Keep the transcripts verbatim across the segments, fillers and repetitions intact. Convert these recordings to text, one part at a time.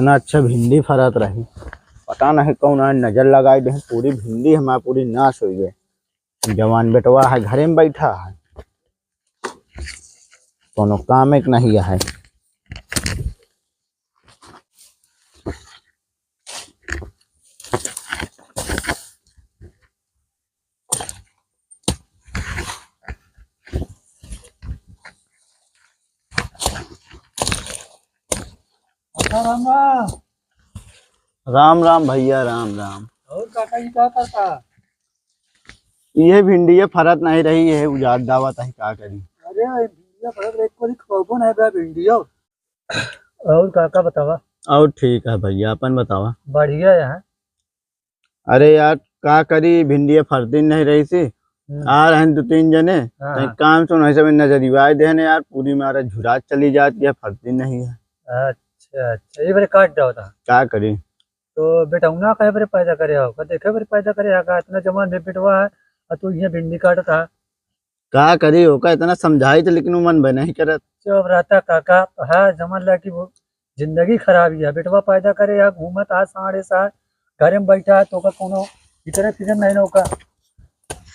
इतना अच्छा भिंडी फरत रही, पता नहीं कौन आए नजर लगाई दे, पूरी भिंडी हमार पूरी नाश होइ गए। जवान बेटवा है घरे में बैठा है, कोनो काम एक नहीं है। अच्छा राम राम। राम राम भैया, राम राम। और काका जी का करता? इहे भिंडिये फरत नहीं रही, इहे उजाड़ दावत है, का करी? अरे भाई, भिंडिया फरत रही, कोई खबो नहीं बा भिंडियो। और काका बतावा? और ठीक है भैया, अपन बतावा? बढ़िया है। अरे यार, का करी, भिंडिया फरती नहीं रही थी। हम्म। आ रहन दो तीन जने, हाँ, तई हाँ। काम सुन ऐसे में नजरिवाए देहने यार, पूरी मारा झुरा चली जाती है, फरती नहीं है। अच्छा, अच्छा, ये बरे काट जाओ था। का करी? तो बेटौना काहे बरे पैदा करे हो? का देखे बरे पैदा करे हो? का इतना जवान बे-, बेटवा है, और तू ये भिंडी काटत है? का करी, ओका इतना समझाई तो, लेकिन वो मन बे नहीं करत। चुप रहता काका, है जमन ला कि वो जिंदगी खराब ही है। बेटवा पैदा करे या घूमत आ साढ़े साथ, घरे में बैठा है, तो ओका कोनो फिक्र फिक्र नहीं ना ओका।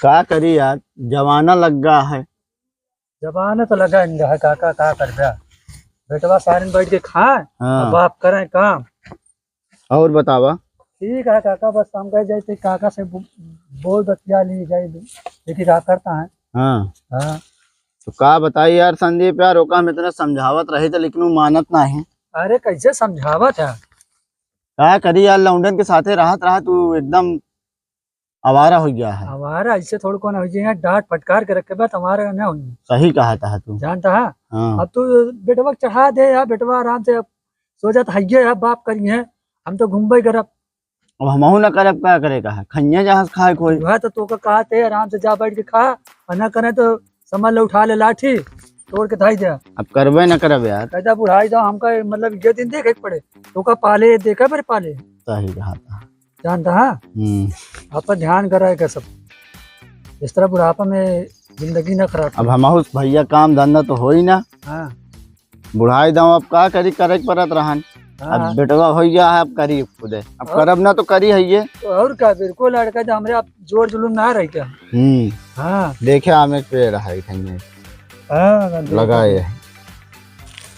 का करी यार, जमाना लग गया है। जमाना तो लगा ही है काका, का करबे? बेटवा सारे में बैठ के खाए, हाँ। और बाप करें काम। और बतावा? ठीक है काका, बस हम कहे जाए थे काका से बो-, बोल बतिया ली जाए, देखी का करता है। हाँ। हाँ। तो का बताई यार संदीप यार, ओका हम इतना समझावत रहे थे, लेकिन वो मानत ना है। अरे कैसे समझावत है? का करी यार, लौंडन के साथे रहत रहत तू एकदम आवारा हो गया है। आवारा ऐसे थोड़ा कौन हो जाए, डांट फटकार के रखे बा, तो आवारा ना होई। सही कहा था तू। जानता है? हाँ। अब तू बेटवा के चढ़ा दे यार, बेटवा आराम से अब सो जात है ये, अब बाप करी है, हम तो घूमबे करब। अब हमहू ना करब, का करे का है? खइया जहाँ से खाए कोई। वह तो तोका कहा थे, आराम से जा बैठ के खा, और ना करे तो समझ ले उठा ले लाठी, तोड़ के धाई दे। अब करबे ना करब यार। कहता बुढ़ाई तो हमका मतलब ये दिन देखे के पड़े, तोका पाले देखे पर पाले। सही कहा था। जानता है? हम्म। अपन ध्यान कराए का सब, इस तरह बुढ़ापा में जिंदगी ना खराब अब करे। हमहू भैया काम धंधा तो होई ना। हाँ। बुढ़ाई दाव अब का करी, करे के परत रहन। हाँ, अब हाँ। बेटवा हो गया है, अब करी खुदे। अब और? करब ना तो करी है ये। तो और का, बिल्कुल लड़का जो हमरे आप जोर जुलूम ना रही क्या? हम्म। हाँ। देखे आमे के पेड़ है इधर में। हाँ, हाँ, बिल्कुल। लगा ये।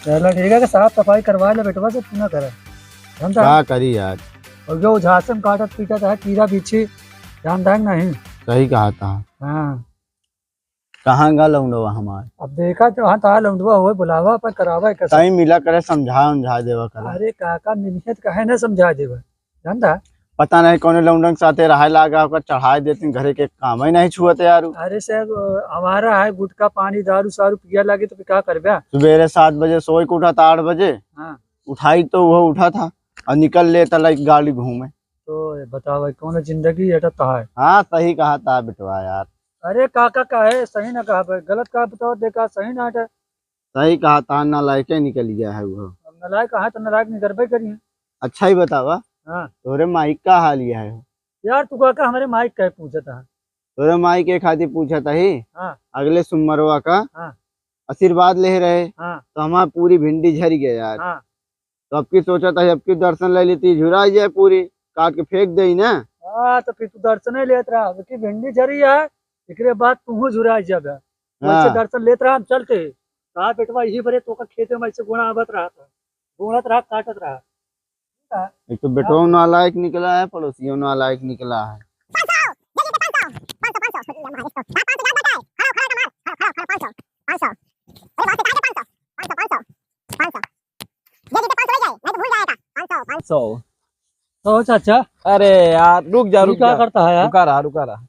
चलो ठीक है, कि साफ सफाई करवा ले बेटवा से, तू ना करे। जानता है? का करी यार? और जो झांसे में काटत पीटत है, कीड़ा बिच्छी, जानता है कि नहीं? सही कहा था। हाँ। कहाँ गा लौंडवा हमार? अब देखा तो हाँ, तहा लौंडवा होए, बुलावा पर करावा एक तई मिला करे, समझा उमझा देवा करे। अरे काका, मिलियत काहे ना समझा देवा, जानता? पता नहीं कौन लौंडन के साथे रहाए लागा, ओकर चढ़ाए देते, घरे के काम ही नहीं छुअते यार। अरे सर, हमारा है गुटखा, पानी, दारू, सारू पिया लागे तो फिर का करबे? सुबेरे सात बजे सोए के उठा था, आठ बजे। हाँ। उठाई तो वो उठा था और निकल लेता लाइक गाड़ी घूमे। तो ये बताओ भाई, कौन जिंदगी एटा तहा है? हाँ, सही कहा था बेटवा यार। अरे काका, काहे सही ना कहा भाई, गलत कहा बताओ, देखा सही ना हटे। सही कहा था, नालायके निकल गया है वो। अब नालायक कहा तो नालायक निकलबे करी है। अच्छा ही बतावा, हाँ। तोरे माइक का हाल यह है? यार तू काका हमारे माइक का पूछा था। तोरे माइक के खातिर पूछा था ही। हाँ। अगले सुमरवा का हाँ। आशीर्वाद ले रहे, हाँ। तो हमार पूरी भिंडी झरी गया यार। हाँ। तो अब की सोचा था, अब की दर्शन ले लेती, झुरा जाए पूरी, काट के फेंक दे ना। हाँ, तो फिर तू दर्शन ही लेत रहा, अब की भिंडी झरी है, एकरे बाद तू झुरा जाबे। वैसे हाँ। दर्शन लेत रहा, हम चलते। कहा बेटवा, यही बरे तोका खेते में ऐसे गोड़ा आवत रहा था, गोड़त रहा, काटत रहा। एक तो बेटवा नालायक निकला है, पड़ोसियों नालायक निकला है। सौ। तो चाचा। अरे यार, रुक जा, ये रुक क्या जा। करता है यार? रुका रहा, रुका रहा।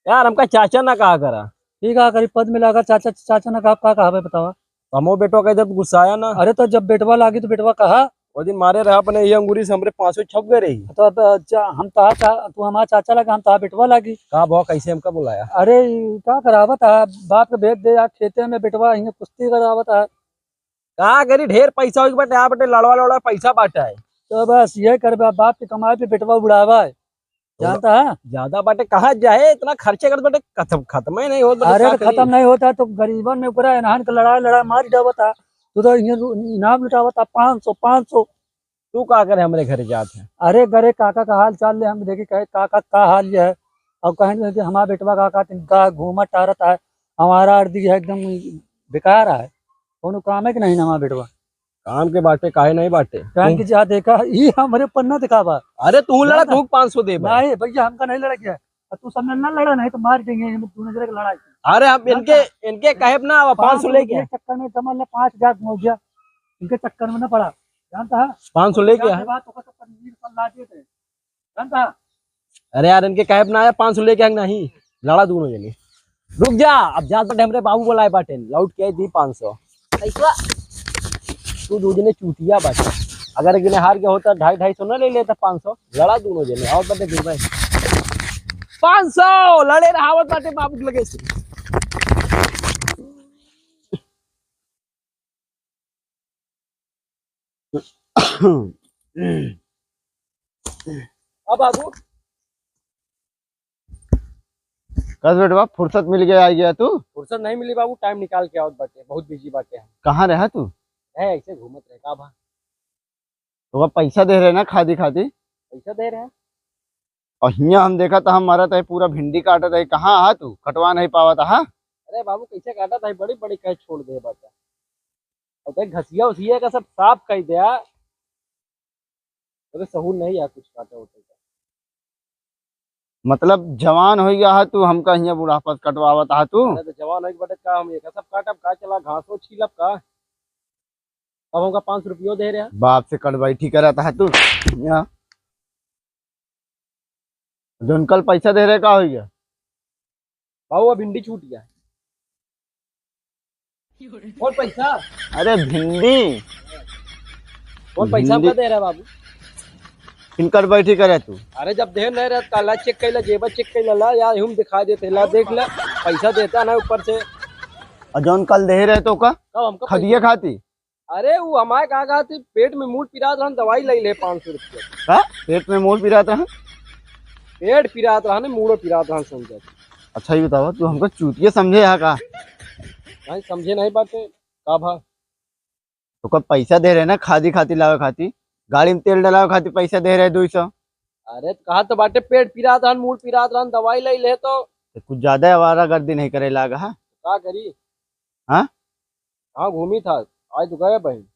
यार, हमका चाचा ना कहा करा। ठीक है, करीब पद में लागा चाचा, चाचा ना कहा, का कहा बे, बतावा? हमो बेटवा कह दे, गुस्साया ना। अरे, तो जब बेटवा लागी, तो बेटवा कहा। वो दिन मारे रहा अपने ये अंगूरी से हमरे पाँचों छप गए रही। तो अब, चा-, हम तहा चा-, तू हमारा चाचा लगा, हम तहा बेटवा लागी। का भाव, कैसे हमका बुलाया? अरे, ई का करावत है? बाप के भेज दे यार, खेते में बेटवा हियाँ कुश्ती करावत है। का करी, ढेर पैसा होई के बाटे, आ बाटे, लड़वा लड़वा पैसा बाटा है। तो बस ये करबे, बाप के कमाई पे बेटवा उड़ावा है। तो जानता है? ज्यादा बाटे, कहाँ जाए, इतना खर्चे करत बाटे, खत्म, खत्म ही नहीं होत बाटे, अरे, का तो करी? खत्म नहीं होता, तो गरीबन में पूरा एनहान के लड़ाई, लड़ाई मार डावता। तू तो ये रू-, इनाम लुटावता, पाँच सौ, पाँच सौ। तू का करे हमरे घरे जात है? अरे घरे काका का हाल चाल ले, हम देखे कहे काका का हाल ये है। अब कहें कि हमारा बेटवा का, का, का घूमत टहरत है, हमारा अर्दी है एकदम बेकार है, कोनो काम है कि नहीं ना हमारा बेटवा? काम के बाटे, काहे नहीं बाटे? काम के जा देखा, ई हमरे पन्ना दिखावा। अरे तू लड़ा, जानता? तू पाँच सौ देबा। नहीं भैया, हमका नहीं लड़ा गया। अब तू सब में ना लड़ा, नहीं तो मार देंगे, हम दोनों जने के लड़ाई। अरे हम जानता? इनके, इनके कहे ना, अब पाँच सौ लेके। चक्कर में समझ ले पाँच हजार हो गया, इनके चक्कर में ना पड़ा, जानता है? पाँच सौ लेके जाके है। बात तो कर, पनीर पर ला देते। जानता? अरे यार, इनके कहे ना आया, पाँच सौ लेके आएंगे नहीं, लड़ा दोनों जने। रुक जा, अब जात बाटे, हमरे बाबू बुलाए बाटे, लौट के आई दी पाँच सौ। कैसा? तू दो जने चूतिया बाटे, अगर एक जने हार गया होता, ढाई, ढाई सौ ना ले लेता, पाँच सौ, लड़ा दोनों जने। और बता, गिर भाई, पाँच सौ लड़े रहावत बाटे बाबू के लगे से। अब बाबू। कस बेटवा, फुर्सत मिल गया, आ गया तू? फुर्सत नहीं मिली बाबू, टाइम निकाल के आवत बाटे, बहुत बिजी बाटे हम। कहाँ रहा तू? है ऐसे घूमत रहे, का भा? तो पैसा दे रहे ना खादी खादी? पैसा दे रहे हैं। और हियाँ हम देखा तो हम मरत है, पूरा भिंडी काटत है, कहाँ हा तू? कटवा नहीं पावत हा? अरे बाबू, कैसे काटत है? बड़ी बड़ी कहे छोड़ दे बाटे। और देख, घसिया उसिया का सब साफ कर दिया। अरे सहूर नहीं यार, कुछ काटे होते का। मतलब जवान हो गया है तू, हमका हियाँ बुढ़ापा से कटवावत हा तू? अरे तो जवान हो के बटे का हम एक सब काटब का, चला घासो छीलब का? अब हमका पाँच सौ रुपयो दे रहे हैं। बाप से कट बैठी करत हा तू। या। जौन कल पैसा दे रहे, का हो गया? बाबू, अब भिंडी छूट गया। कौन पैसा? अरे भिंडी। कौन पैसा भिंडी। हमका दे रहा है बाबू? किनकर बैठी करे तू? अरे जब दे नहीं रहा, काला चेक कैला, जेबा चेक कैला, ला यार, हम दिखा देते, ला देख ले, पैसा देता ना ऊपर से। और जौन कल दे रहे तो का? कब हमका खदिया पैसा? खाती? अरे, वो हमारे का कहती, पेट में मूड़ पिरात रहन, दवाई ले ले पाँच सौ रुपया। का? पेट में मूड़ पिरात रहन? पेट पिरात रहन, मूड़ो पिरात रहन, समझे। अच्छा, ये बतावा, तू हमको चूतिया समझे है का? नहीं, समझे नहीं बाटे, का भा? तो कब पैसा दे रहे ना, खादी खाती लावे खाती, गाड़ी में तेल डलावे खाती पैसा दे रहे दो सौ। अरे, तो कहा तो बाटे, पेट पिरात रहन, मूड़ पिरात रहन, दवाई ले ले तो। तो कुछ ज्यादा आवारागर्दी नहीं करे लागा, हाँ? का करी? हाँ? हाँ, घूमी था, आज तो गए बहिन।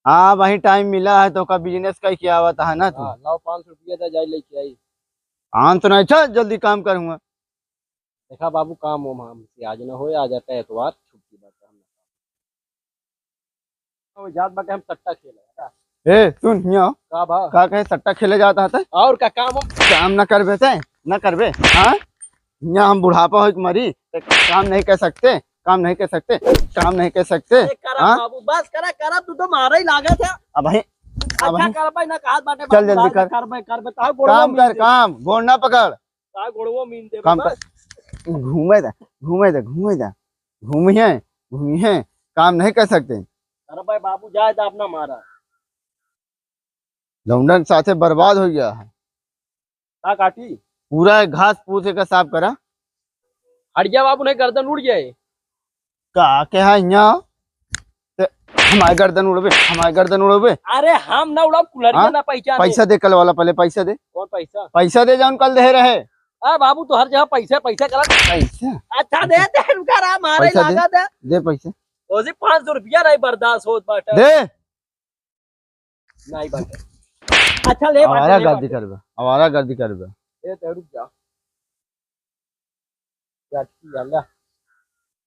हाँ, वही टाइम मिला है तो का बिजनेस का क्या आवत है ना तू? हाँ, लाओ पाँच सौ रुपया दे, जाई लेके आई। पाँच सौ नहीं, चल जल्दी काम करूँगा। देखा बाबू, काम वाम हमसे आज ना होए, आज आता है एतवार, छुट्टी बात है, हम ना काम। अब जात बाटे हम सट्टा खेले, का? ए, सुन हिया। का बा? का कहे सट्टा खेले जाता है? और का काम हो? काम ना करबे ते, ना करबे, हाँ? हिया हम बुढ़ापा हो के मरी, ते काम नहीं कर सकते, काम नहीं कर सकते, काम नहीं कर सकते, अरे करा हाँ? बाबू, बस करा, करा, तू तो मारा ही लागत है। अब भाई, अब अच्छा भाई, करबे ना, कहत बाटे चल बाबू, जल्दी रात कर। करबे, करबे, ताऊ गोड़वा काम कर, मिल काम, गोड़ ना पकड़। का गोड़वो मीन देबे काम बस। कर। घूमे दे, घूमे दे, घूमे दे। घूमी है, घूमी है, काम नहीं कर सकते। अरे भाई बाबू, जाए तो अपना मारा। लौंडन साथे बर्बाद हो गया है। का काटी? पूरा घास फूस का साफ करा। हट जा बाबू, नहीं गर्दन उड़ जाए। का के है यहाँ? ते हमारे गर्दन उड़बे, हमारे गर्दन उड़बे। अरे हम ना उड़ब, कुल्हड़िया हाँ? ना पहचाने। पैसा दे कल वाला, पहले पैसा दे। कौन पैसा? पैसा दे, जौन कल दे रहे। आ बाबू, तो हर जगह पैसा, पैसा करा। पैसा? अच्छा दे, दे, रुका रहा, मारे पैसा दे। लागा दे। दे पैसा। ओजी पाँच सौ रुपया नहीं बर्दाश्त होत बाटे। दे। नहीं बाटे। अच्छा ले बाटे, आवारा ले गर्दी बाटे। करबे, आवारा गर्दी करबे। ए, तो रुक जा। क्या चीज है, ला।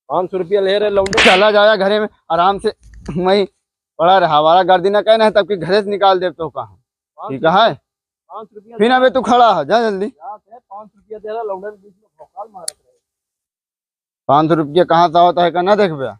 पाँच सौ रुपया ले रहे लौंडे। चला जाया घरे में, आराम से वहीं पड़ा रहा। आवारा गर्दी ना कहना है, तब कि घरे से निकाल देब तो कहाँ। पाँच ठीक है? पाँच रुपया फिर दे। अबे तू खड़ा है, जा जल्दी। क्या है, पाँच रुपया दे रहा, लौंडे के बीच में भौकाल मारत रहे। पाँच सौ रुपया कहाँ से आवत है का ना देखबे?